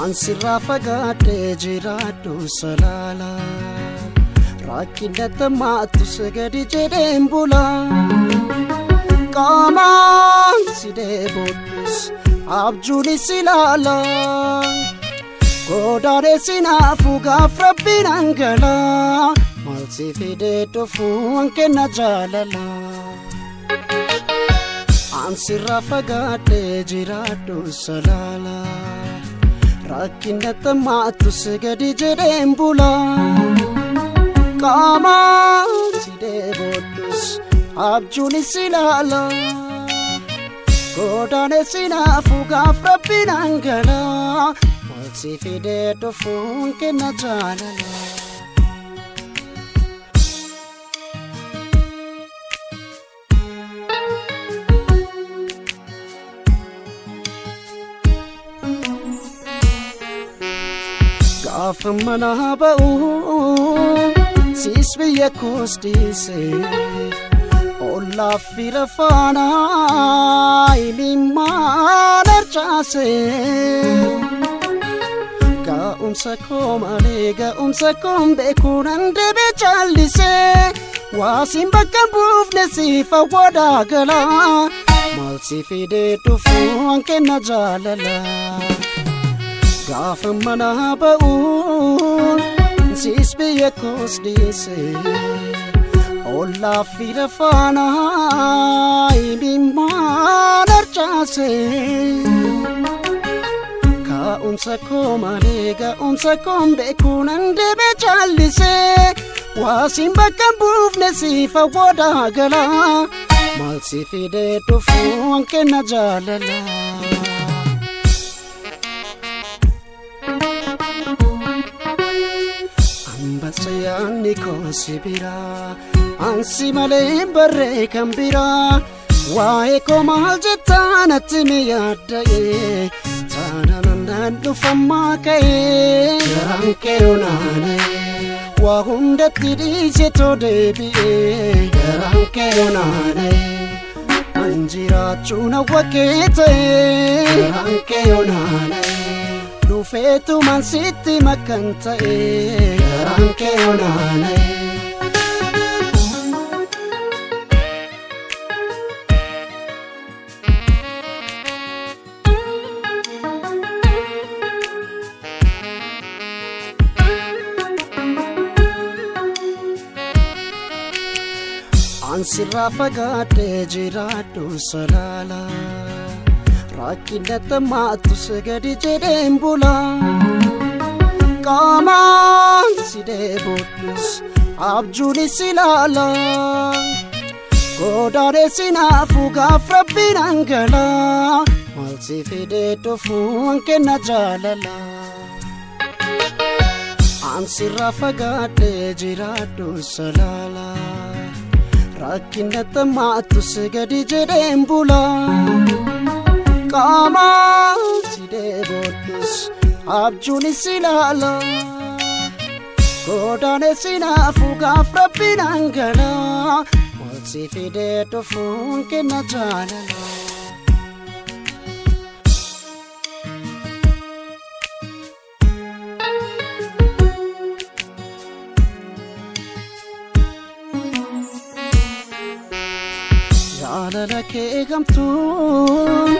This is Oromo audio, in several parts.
Ansirraa fagaadhee jiraadhu salaala. Rakkina tamaatu gadi jedheen bula. Qaamaan si deeboodhus abjuunis ilaala. Godaanee sinaafu gaaf rabbiin angala. Maal si fidee dhufuun kenna jaalala. Ansirraa fagaadhee jiraadhu salaala. Rakkina tamaatu gadi jedheen bula. Qaamaan si deeboodhus abjuunis ilaala. Godaanee sinaafu gaaf rabbiin angala. Maal si fidee dhufuun kenna jaalala. Gaafa mana ba'u siis biyya koos dhiise ollaa fira faana imimmaan harcaase. Ga'umsa koo malee ga'umsa koon beekuu nan deebee callise waasiin bakka buufne siif awwaadaa gala. Maal si fidee dhufuun kenna jaalala. Gaafa mana ba'u siis biyya koos dhiise ollaa fira faana imimmaan harcaase. Ga'umsa koo malee ga'umsa koon beekuu nan deebee callise waasiin bakka buufne siif awwaadaa gala. Maal si fidee dhufuun kenna jaalala. Ambasayaanni koo si biraa ansi malee barree kan biraa waa'ee koo maal jettaa natti mi yaadda'ee taanaan dhufammaa ka'ee garaan kee onaana'ee waa hundatti dhiisetoo deebi'ee garaan kee onaana'ee an jiraachuun hawwa kee ta'ee garaan kee onaana'ee. Dhufeetumaan sitti makkan ta'ee garaan kee onaana'ee. Ansirraa fagaadhee jiraadhu salaala. Rakkina tamaatu gadi jedheen bula. Qaamaan si deeboodhus abjuunis ilaala. Godaanee sinaafu gaaf rabbiin angala. Maal si fidee dhufuun kenna jaalala. Ansirraa fagaadhee jiraadhu salaala. Rakkina tamaatu gadi jedheen bula. Qaamaan si deeboodhus abjuunis ilaala. Godaanee sinaafu gaaf rabbiin angala. Maal si fidee dhufuun kenna jaalala. Jaalala kee gamtuun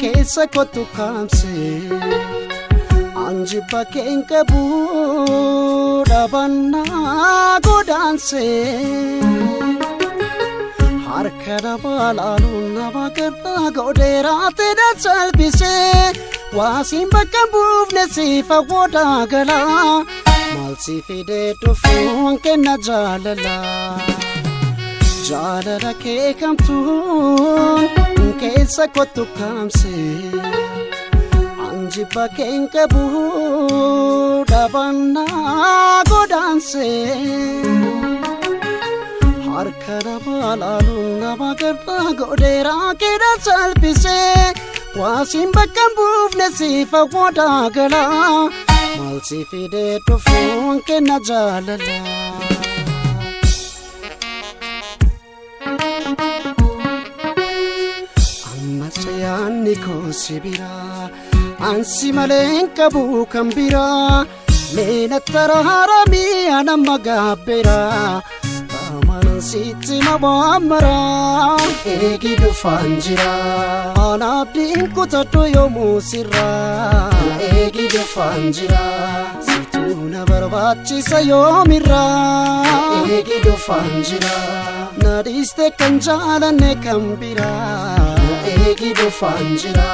keessa kottu kaamse anjibba kee hin qabu dhabannaa godaanse. Harka nama laaluun nama garraa godheeraate na salphise waasiin bakka buufne siif awwaadaa gala. Maal si fidee dhufuun kenna jaalala. Jaalala kee kamtuun keessa kottu kaamse anjibba kee hin qabu dhabannaa godaanse. Harka nama laaluun nama garraa godheeraa keedha salphise waasiin bakka buufne siif awwaadaa gala. Maal si fidee dhufuun kenna jaalala. Ambasayaanni koo si biraa Ansi malee hin qabu kan biraa. Meena taraaramii anamma gaabbeera. Baamanan sitti mabaamara. Eegi dhufaan jira. Ana abdiin kutadhu yoomuu sirraa. Eegi dhufaan jira. Situu na barbaachisa yoomirraa. Eegi dhufaan jira. Na dhiiste kan jaalanne kan biraa. Eegi dhufaan jira.